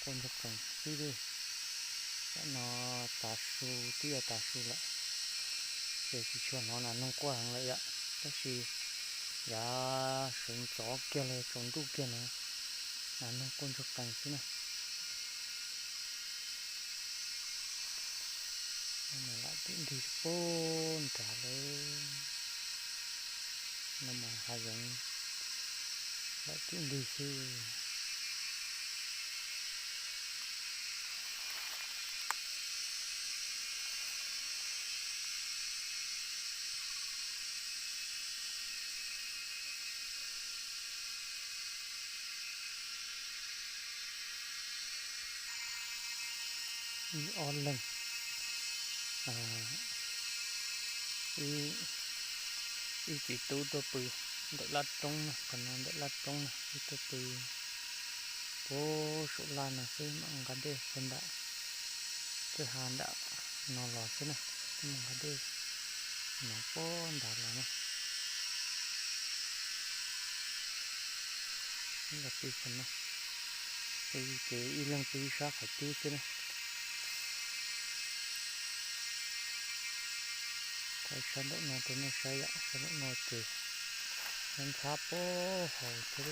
quaj ntsuag qees xwb li. Tam no tav su twb yuav tav su lawm, ces tsis tshua hnov nas noog quaj heev lawm yom, tab sis yav sawv ntxov kiag los tsaus ntuj kiag no nas noog quaj ntsuag qees xwb na. No mas lam twb nrig poob nrad lawm. No mas hav zoov lam twb nrig xwb. Wb ob leeg, wb txiv tub tuaj pw ntawm laj roob na, qhov no ntawm laj roob na, wb tuaj pw puag saum laj no xwb, mam nqa dej puag nram kwj ha nram no los xwb na, mam nqa dej no puag nrad los na. Los pw qhov no, pw ces ib leeg pw ib sab qhov twg xwb na. Thaij sab nraum no rau nej saib yom, sab nraum no ces ntxhab puag hauv thiab.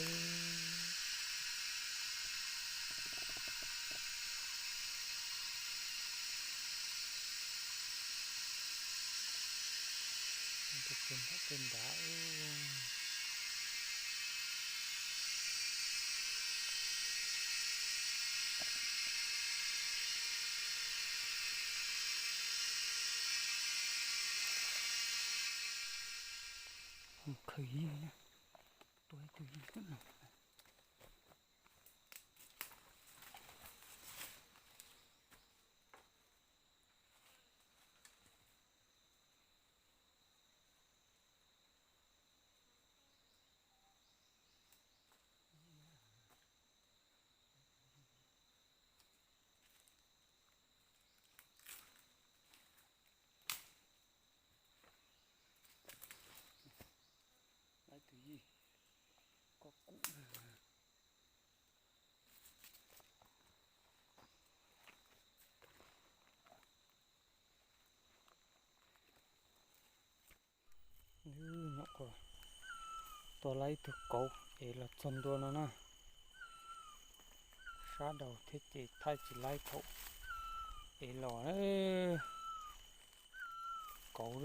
Tej nrad, tej nrad, khaws yij na, tua ib tug yij xwb no. Laib tus yij, koj kub. Nyuam qhuav tua laib ib tug kauv ev los txog ntua no na. Sab daus thiab ces thaij tsis laib thaum ev los. Kauv,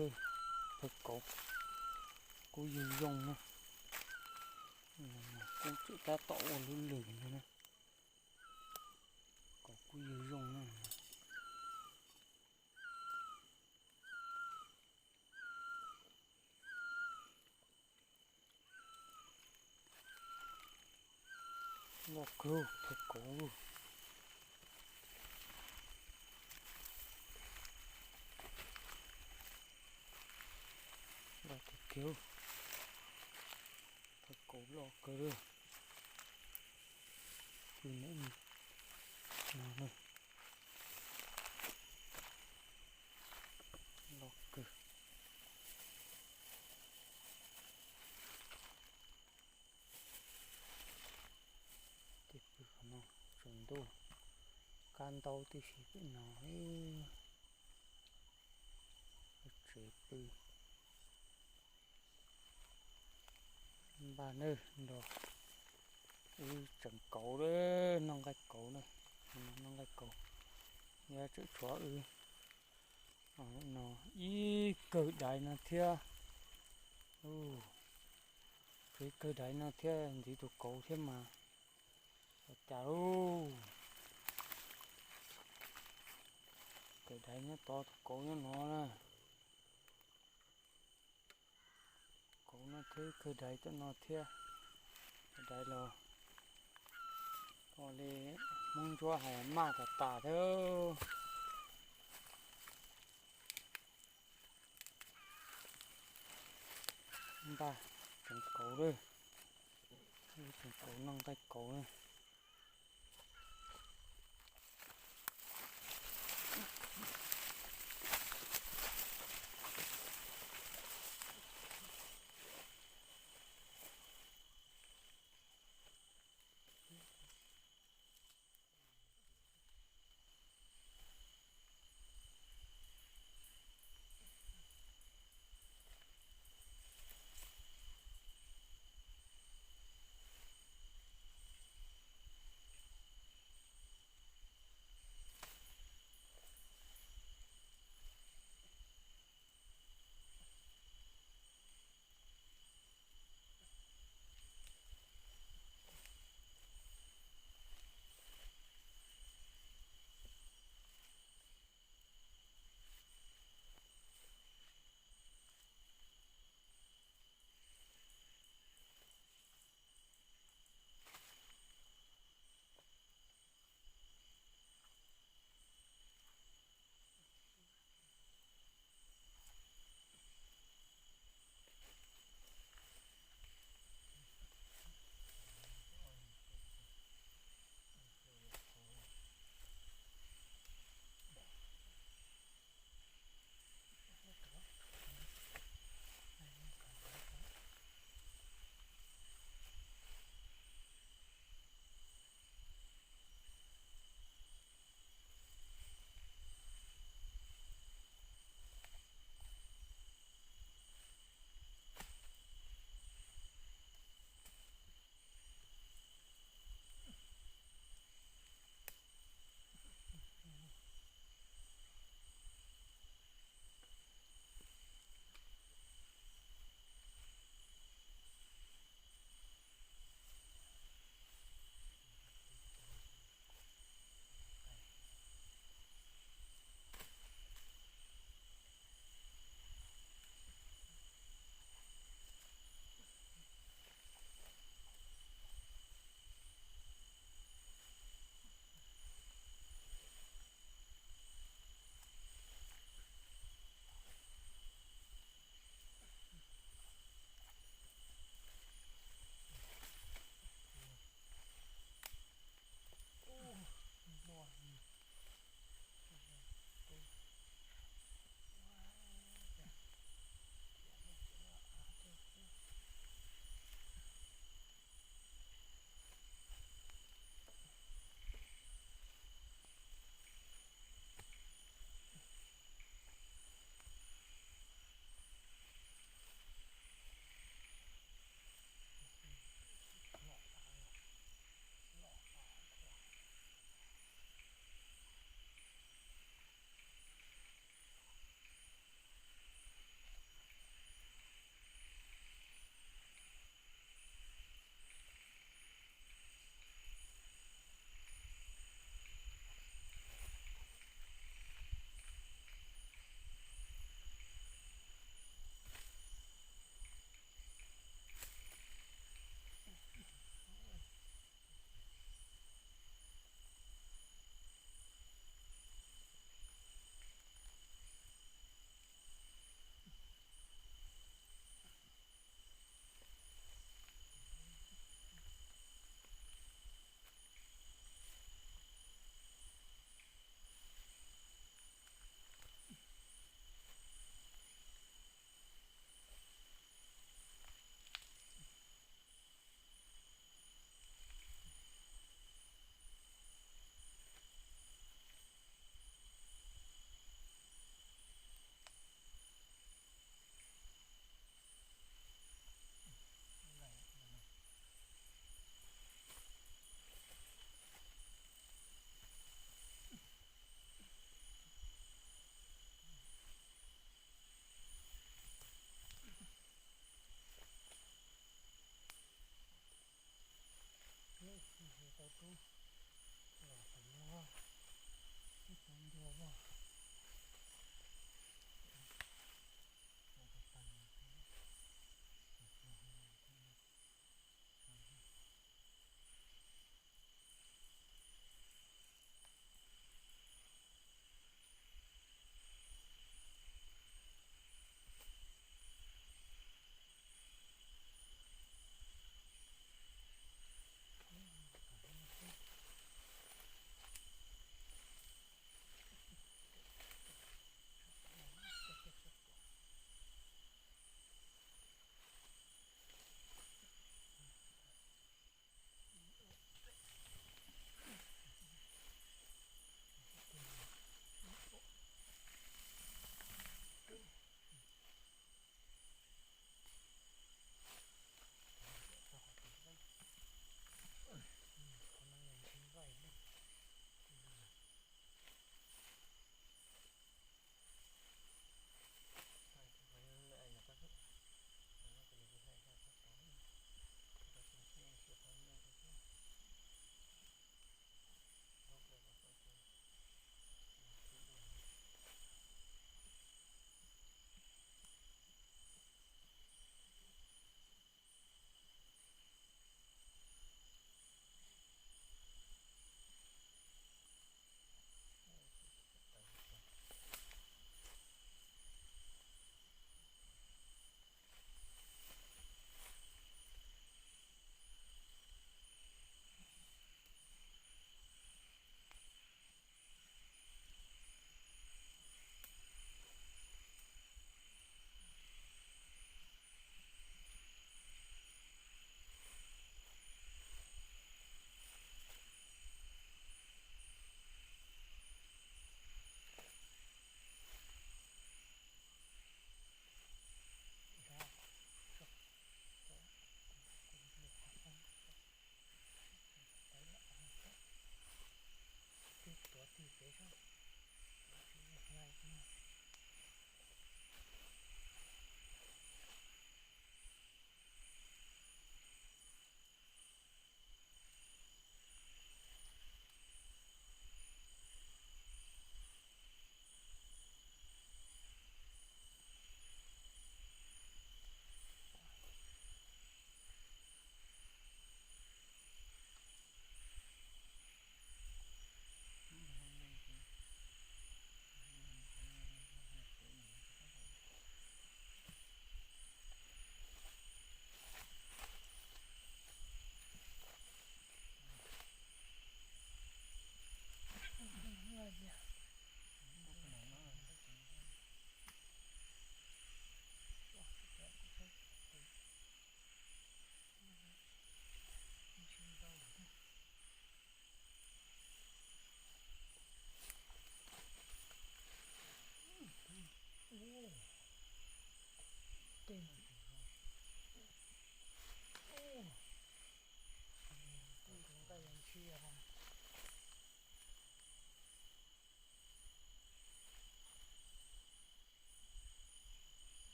pawg kauv kub yug zoo na. Kub tseem tab tom ua lub lws no na. Kauv kub yug zoo na. Loj kawg, pawg kauv. Loj tiag tiag, pawg kauv loj kawg li. Kub ne, no loj kawg. Ces pw qhov no tsaus ntuj, kab ntaub tib si pem no. Tsev pw. Npaj nawb, nrog wb tseem kauv, noj nqaij kauv na. Noj nqaij kauv, yog tseem tshuav wb no ib kawg daiv no thiab. Tshuav ib kawg daiv no thiab, ntxiv tus kauv thiab mas ua cas lauj. Kawg daiv nyob tod, tus kauv nyob no na. Kauv no thiab kawg daiv tom no thiab. Kawg daiv los ua li Hmoob Ntsuab hais maj tas tas thiab. Npaj tseem kauv lawm, tseem kauv, noj nqaij kauv na.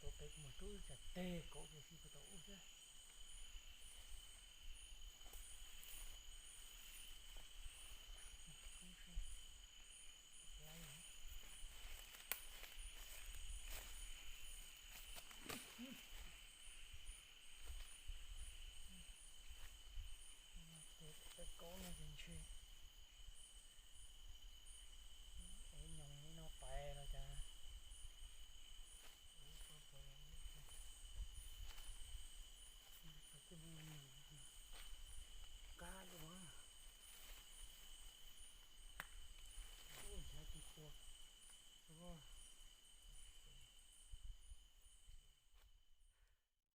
Tuav pem kuv mus rub ib tsam teg kauv ces sis puas tau ub thiab.